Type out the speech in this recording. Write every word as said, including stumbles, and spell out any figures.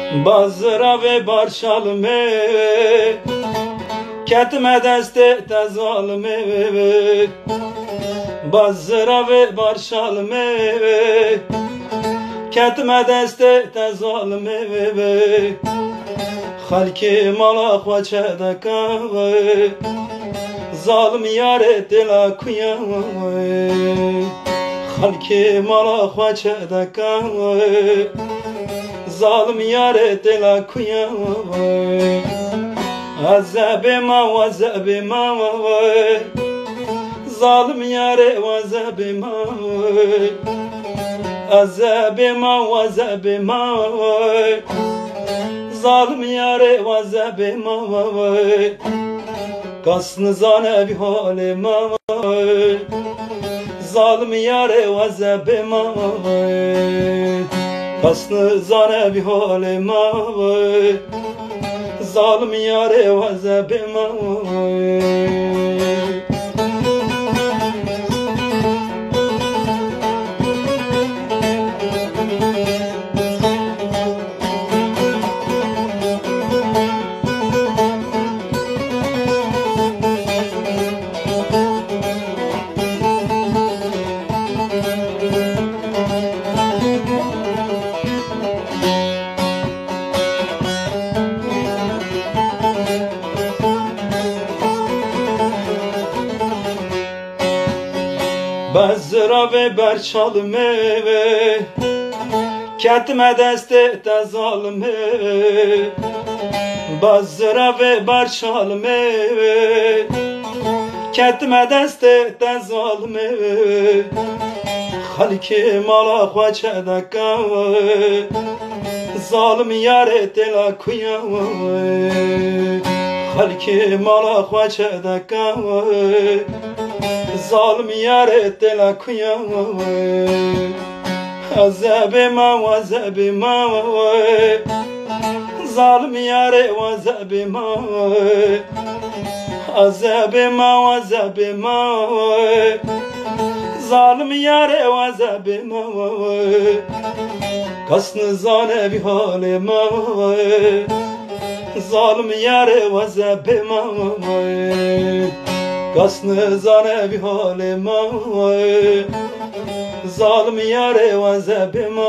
Bazira vê barşalmê, ketime destê te zalimê. Bazira vê barşalmê, ketime destê te zalimê. Xelkê mala xwe çedeke, zalim yarê têla kuye. Xelkê mala xwe çedeke, zalim yarê têla kuye. Ez e bê ma, ez e bê ma, zalim yarê, ez e bê ma. Ez e bê ma, ez e bê ma, zalim yarê, ez e bê ma. Kas nizane vî halê me, zalim yarê, ez e bê ma. Kas nizane vî halê me, zalim yarê, ez e bê ma. Bazira vê barşalmê, ketime destê te zalimê. Bazira vê barşalmê, ketime destê te zalimê. Xelkê mala xwe çedeke, zalim yarê têla kuye. Xelkê mala xwe çedeke, zalim yarê têla kuye. Ez e bê ma, ez e bê ma, zalim yarê, ez e bê ma. Ez e bê ma, ez e bê ma, zalim yarê, ez e bê ma. Kas nizane vî halê me, zalim yarê, ez e bê ma. Kas nizane vî halê me, zalim yarê, ez e bê ma.